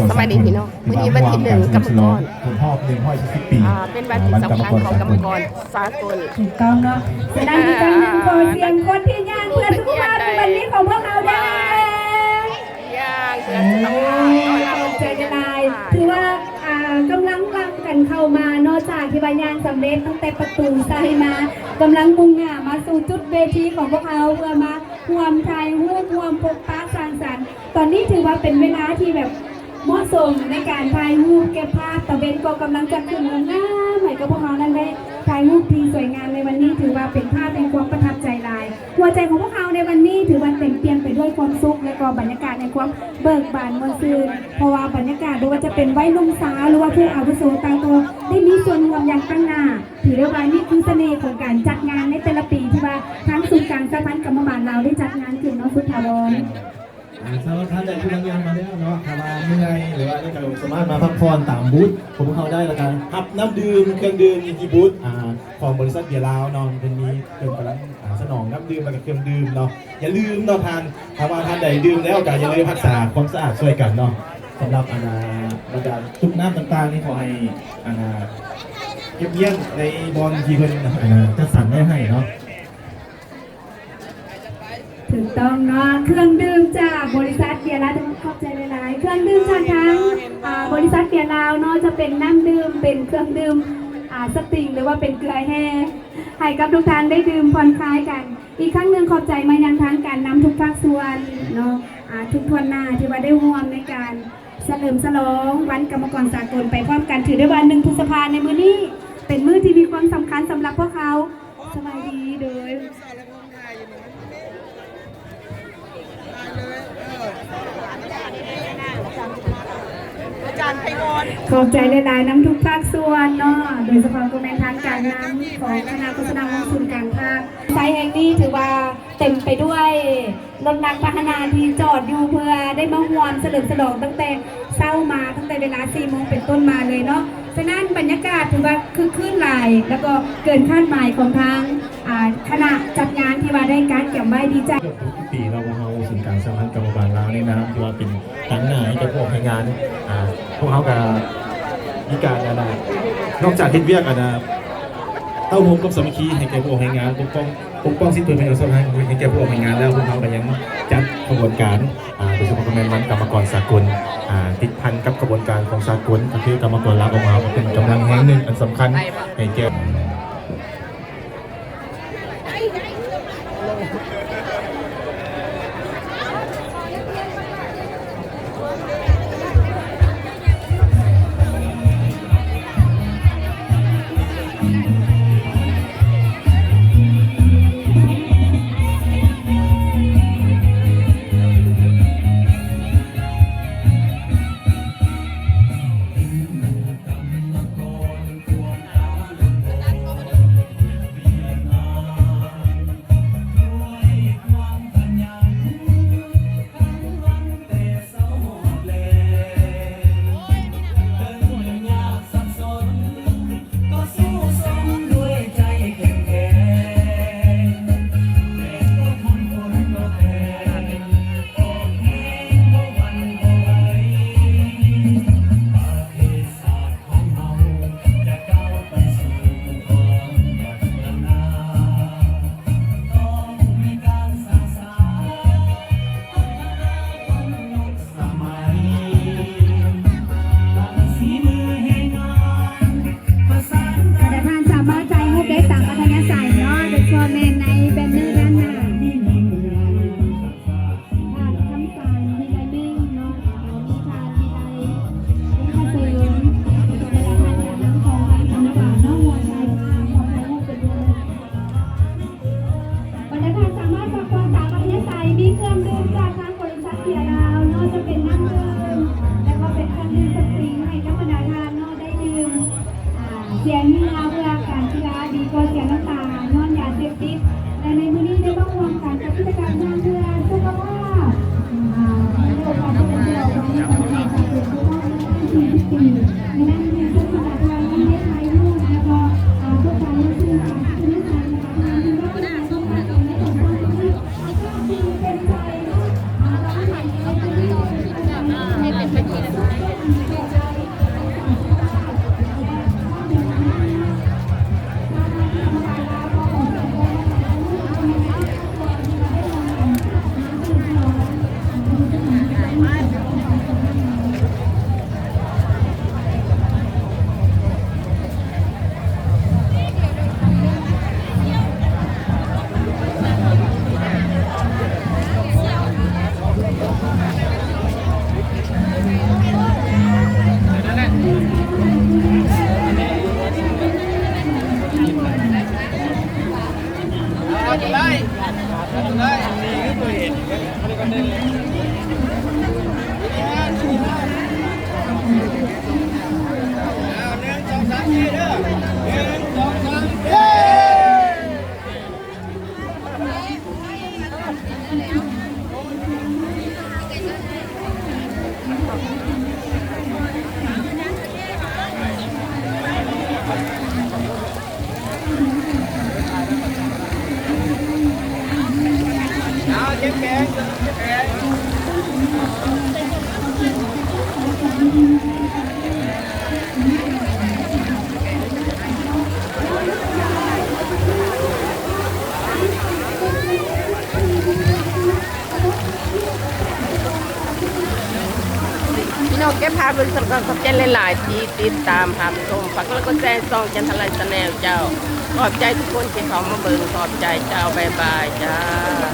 ສະບາຍດີພີ່ນ້ອງ ມື້ນີ້ວັນທີໜຶ່ງກຳມະກອນ ຄົບຮອບໜຶ່ງຮ້ອຍສີ່ສິບປີ ອ່າ ເປັນວັນທີສຳຄັນຂອງກຳມະກອນສາກົນ. ຖືກຕ້ອງເນາະ ສະນັ້ນອີກຄັ້ງໜຶ່ງ ຂໍສຽງຄົນທີ່ຍ່າງເພື່ອສຸຂະພາບໃນວັນນີ້ຂອງພວກເຮົາແດ່. ຢ່າງເພື່ອສຸຂະພາບ ໂອ້ ຂອບໃຈຫຼາຍໆ ຖືວ່າ ອ່າ ກຳລັງຫຼັ່ງກັນເຂົ້າມາເນາະ ຈາກທີ່ວ່າຍ່າງສຳເລັດຕັ້ງແຕ່ປະຕູໄຊມາ ກຳລັງມຸ່ງໜ້າມາສູ່ຈຸດເວທີຂອງພວກເຮົາ ເພື່ອມາຮ່ວມຖ່າຍຮູບ ຮ່ວມພົບປະສັງສັນ. ຕອນນີ້ຖືວ່າເປັນເວລາທີ່ແບບເໝາະສົມໃນການຖ່າຍຮູບເກັບພາບ ຕາເວັນກໍກຳລັງຈະຂຶ້ນງາມໆ ໃຫ້ກັບພວກເຮົານັ້ນໄດ້ຖ່າຍຮູບທີ່ສວຍງາມໃນວັນນີ້ ຖືວ່າເປັນພາບແຫ່ງຄວາມປະທັບໃຈຫຼາຍ. ຫົວໃຈຂອງພວກເຮົາໃນວັນນີ້ຖືວ່າເຕັມປ່ຽມໄປດ້ວຍຄວາມສຸກ ແລະ ກໍບັນຍາກາດແຫ່ງຄວາມເບີກບານມ່ວນຊື່ນ ເພາະວ່າບັນຍາກາດບໍ່ວ່າຈະເປັນໄວໜຸ່ມສາວ ຫຼືວ່າຜູ້ອາວຸໂສຕ່າງກໍໄດ້ມີສ່ວນຮ່ວມຢ່າງຕັ້ງໜ້າ. ຖືໄດ້ວ່ານີ້ຄືສະເໜ່ຂອງການຈັດງານໃນແຕ່ລະປີ ທີ່ວ່າທາງສູນກາງສະຫະພັນກຳມະບານລາວໄດ້ຈັດງານຂຶ້ນເນາະ ສຸດຖາວອນ. ອ່າ ສຳລັບທ່ານໃດທີ່ມາງານມາແລ້ວເນາະ ຖ້າວ່າເມື່ອຍ ຫຼືວ່າຫຍັງກໍສາມາດມາພັກຜ່ອນຕາມບູດຂອງພວກເຮົາໄດ້ ແລ້ວກໍຮັບນ້ຳດື່ມ ເຄື່ອງດື່ມຢູ່ທີ່ບູດ ອ່າ ຂອງບໍລິສັດເບຍລາວເນາະ ເພິ່ນມີ ເພິ່ນກຳລັງ ອ່າ ສະໜອງນ້ຳດື່ມ ແລ້ວກໍເຄື່ອງດື່ມເນາະ. ຢ່າລືມເນາະທ່ານ ຖ້າວ່າທ່ານໃດດື່ມແລ້ວກໍຢ່າລືມຮັກສາຄວາມສະອາດຊ່ວຍກັນເນາະ. ສຳລັບ ອັນນ່າ ບັນດາຕຸກນ້ຳຕ່າງໆນີ້ ຂໍໃຫ້ ອັນນ່າ ເກັບມ້ຽງໃນບ່ອນທີ່ເພິ່ນ ອັນນ່າ ຈັດສັນໄວ້ໃຫ້ເນາະ. ຖືກຕ້ອງເນາະ ເຄື່ອງດື່ມຈາກບໍລິສັດເບຍລາວ ຂອບໃຈຫຼາຍໆ ເຄື່ອງດື່ມຈາກທາງ ອ່າ ບໍລິສັດເບຍລາວເນາະ ຈະເປັນນ້ຳດື່ມ ເປັນເຄື່ອງດື່ມ ອ່າ ສະຕິງ ຫຼືວ່າເປັນເກືອແຮ່ ໃຫ້ກັບທຸກທ່ານໄດ້ດື່ມຜ່ອນຄາຍກັນ. ອີກຄັ້ງໜຶ່ງຂອບໃຈມາຍັງທາງການນຳທຸກພາກສ່ວນເນາະ ອ່າ ທຸກຖ້ວນໜ້າທີ່ວ່າໄດ້ຮ່ວມໃນການສະເຫຼີມສະຫຼອງວັນກຳມະກອນສາກົນໄປພ້ອມກັນ. ຖືໄດ້ວ່າໜຶ່ງພຶດສະພາໃນມື້ນີ້ເປັນມື້ທີ່ມີຄວາມສຳຄັນສຳລັບພວກເຮົາ. ສະບາຍດີ ໂດຍ ຂອບໃຈຫຼາຍໆ ນຳທຸກພາກສ່ວນເນາະ ໂດຍສະເພາະກໍແມ່ນທາງການນຳຂອງຄະນະໂຄສະນາຂອງສູນກາງພາກ. ໄຊແຫ່ງນີ້ຖືວ່າເຕັມໄປດ້ວຍ ລົດລາງພາຫະນະທີ່ຈອດຢູ່ເພື່ອໄດ້ມາຮ່ວມສະເຫຼີມສະຫຼອງຕັ້ງແຕ່ເຊົ້າມາ ຕັ້ງແຕ່ເວລາສີ່ໂມງເປັນຕົ້ນມາເລີຍເນາະ. ສະນັ້ນບັນຍາກາດຖືວ່າຄຶກຄື້ນຫຼາຍ ແລ້ວກໍເກີນຄາດໝາຍຂອງທາງ ອ່າ ຄະນະຈັດງານທີ່ວ່າໄດ້ກະກຽມໄວ້. ດີໃຈ ເກືອບທຸກປີເນາະ ພວກເຮົາສູນກາງສະຫະພັນກຳມະບານລາວໃນນາມທີ່ວ່າເປັນ ຕາງໜ້າໃຫ້ແກ່ພວກແຮງງານ ອ່າ ພວກເຮົາກະມີການ ອັນນ່າ ນອກຈາກເຮັດວຽກ ອັນນ່າ ເຕົ້າໂຮມຄວາມສາມັກຄີໃຫ້ແກ່ພວກແຮງງານ ປົກປ້ອງ ປົກປ້ອງສິດຜົນປະໂຫຍດສະຫະພັນໃຫ້ແກ່ພວກແຮງງານແລ້ວ ພວກເຮົາກະຍັງຈັດຂະບວນການ ອ່າ ໂດຍສະເພາະກະແມ່ນວັນກຳມະກອນສາກົນ ອ່າ ຕິດພັນກັບຂະບວນການຂອງສາກົນ ກະຄືກຳມະກອນລາວຂອງເຮົາກະເປັນກຳລັງແຮງໜຶ່ງອັນສຳຄັນໃຫ້ແກ່ທ່ານສາມາດຖ່າຍຮູບໄດ້ຕາມອັດທະຍາໄສເນາະ ໂດຍສະເພາະແມ່ນໃນແບນເນີດ້ານໜ້າ. ທ່ານຄຳສານ ວິໄລເມັງເນາະ ມີທ່ານວິໄລ ວົງຄະເສີມ ແລະ ກໍບັນດາທ່ານການນຳຂອງທາງກຳມະການເນາະ ຮ່ວມຖ່າຍພາບ ຮ່ວມຖ່າຍຮູບເປັນເພື່ອນ. ບັນດາທ່ານສາມາດພັກຜ່ອນຕາມອັດທະຍາໄສ ມີເຄື່ອງດື່ມຈາກທາງບໍລິສັດເບຍລາວເນາະ ຈະເປັນນ້ຳດື່ມ ແລະ ກໍເປັນເຄື່ອງດື່ມສະຕຣິງໃຫ້ກັບບັນດາທ່ານເນາະ ໄດ້ດື່ມ ອ່າ ເສຍເຫື່ອເພື່ອການກິລາ ດີກວ່າເສຍນ້ຳຕາຍ້ອນຢາເສບຕິດ ແລະ ໃນມື້ນີ້ໄດ້ມາຮ່ວມກັນກັບກິດຈະກຳຍ່າງເພື່ອສຸຂະພາບ ອ່າ ໃນໂອກາດສະເຫຼີມສະຫຼອງວັນກຳມະກອນສາກົນຄົບຮອບໜຶ່ງຮ້ອຍສີ່ສິບປີ ໃນນັ້ນມີເຊິ່ງບັນດາທ່ານໄດ້ຖ່າຍຮູບ ແລະ ກໍ ອ່າ ພວກການລົງທຶນຂອງທຸກທ່ານ ແລະ ກໍທ່ານທີ່ຮັບປະທານ ເປັນໃຈເນາະ ອ່າ ເປັນໃຈ ເປັນໃຈ ເປັນໃຈ ເປັນໃຈ ເປັນໃຈ ເປັນໃຈ ເປັນໃຈ ເປັນໃຈ. ພີ່ນ້ອງເກັບພາບເບິ່ງສະກ່ອນ ຂອບໃຈຫຼາຍໆທີ່ຕິດຕາມຮັບຊົມ. ຝາກກົດໄລກົດແຊໃຫ້ຊ່ອງຈັນທະໄລ Channel ເຈົ້າ. ຂອບໃຈທຸກຄົນທີ່ເຂົ້າມາເບິ່ງ. ຂອບໃຈເຈົ້າ. ບາຍບາຍເຈົ້າ.